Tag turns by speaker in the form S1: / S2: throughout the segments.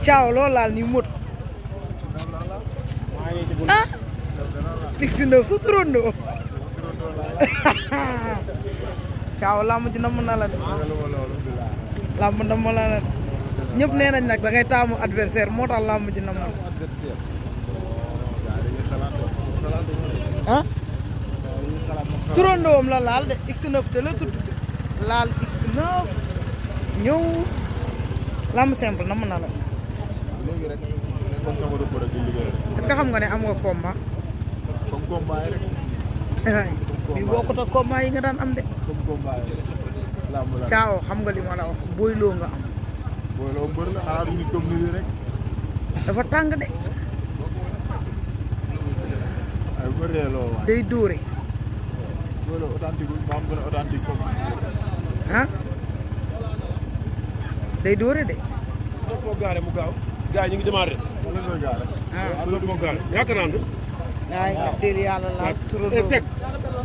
S1: caaw loolu laal ni mot ah X9 su turandoo caaw làmb ji namm na la de làmb namm na la de ñëpp nee nañ nag da ngay taamu adversaire moo tax làmb ji namm ah turandoom la laal de X9 te la tudd laal X9 ñëw làmb simple namm na la est-ce que xam nga ne am nga combat
S2: comme combat yi rek
S1: bi bokkut ak combat yi nga daan am de
S2: comme combat yi rek
S1: caaw xam nga li ma la wax boyloo nga am
S2: boyloo mbër la xanaa du nit comme nii rek
S1: dafa tàng de
S2: ay bëree loo waay
S1: day dóore
S2: boyloo authentique ba am gën a authentique comme
S1: ah day dóore de
S3: da foo gaare mu gaaw gars yi ñu ngi démarré
S2: wala nga gaare
S3: am na foo gaare yaakaar naa ne
S1: ay dégg yàlla laal turandoo
S3: sec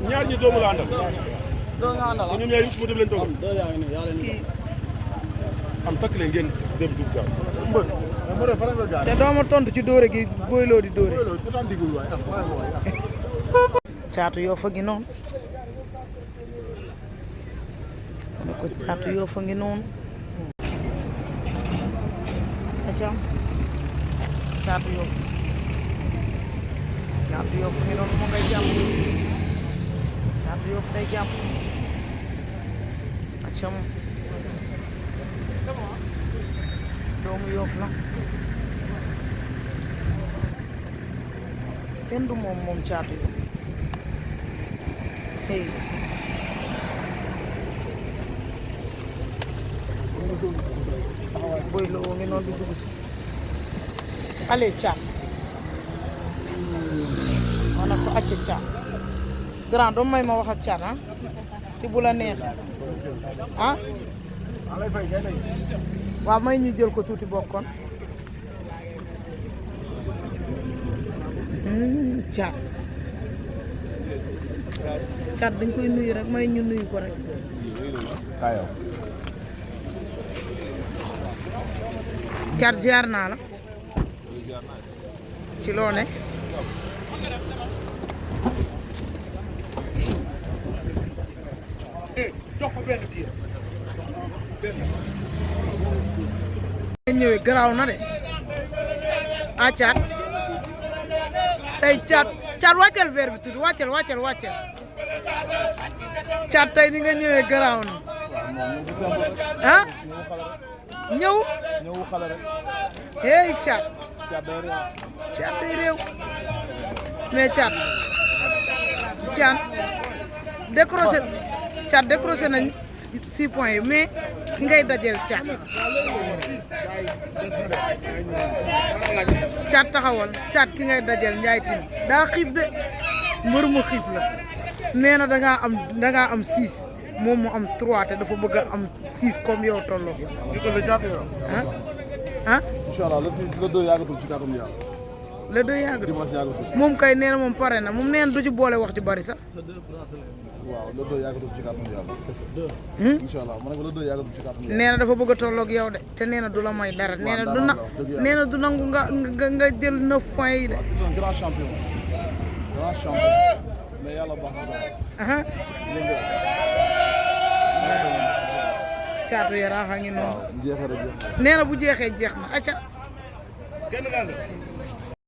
S3: ñaar ñi doomu la àndal
S1: doo nga àndal
S3: ñoom ñaar yëpp su ma dem leen toogal
S1: kii
S3: am takk leen ngeen dem dugg gaaw
S2: mbër mbër fa nga gaare
S1: te dooma tontu ci dóore gi boyloo di dóore
S2: boyloo authentique wul waay waay
S1: caatu yoo fa ngi noonu ne ko caatu yoo fa ngi noonu acam caatu yoo fa ngi noonu moo ngay jàpp caatu yoo fa day jàpp acam doomu Yoff la kenn du moom caatu Yoff hey boy la woo ngi noonu di dugg si allez caat wana ko acca caat grand doo may ma wax ak caat ah ci bu la neex ah waaw may ñu jël ko tuuti bokkoon caat caat dañ koy nuyu rek may ñu nuyu ko rek caat ziar naa la ci loo ne
S3: jox ko benn kii
S1: ñëwee garaaw na de ah caat tey caat wàccal verre bi tuuti wàccal caat tey ni nga ñëwee garaaw na ah ñëw
S2: xale rek
S1: hey caat
S2: caat day réew
S1: caat day réew mais caat décroché nañ 6 points yi mais ki ngay dajeel caat taxawal caat ki ngay dajeel Ndiaye Tine daa xiif de mbër mu xiif la nee na dangaa am 6 moom mu am 3 te dafa bëgg a am 6 comme yow tolloo ah ah
S2: incha allah le 2 yàggatul ci kàttanu yàlla
S1: le 2 yàggatul
S2: dimanche yàggatul
S1: moom kay nee na moom pare na moom nee na du ci boole wax ci bari sax
S2: waaw le 2 yàggatul ci kàttanu yàlla incha allah ma ne ko le 2 yàggatul ci kàttanu yàlla
S1: nee na dafa bëgg a tolloog yow de te nee na du la may dara nee na du nangu nga jël 9 points yi de
S2: c'est un grand champion mais yàlla baax na
S1: aha caatu yaraax a ngi noonu
S2: jeexee rek
S1: nee na bu jeexee jeex na acca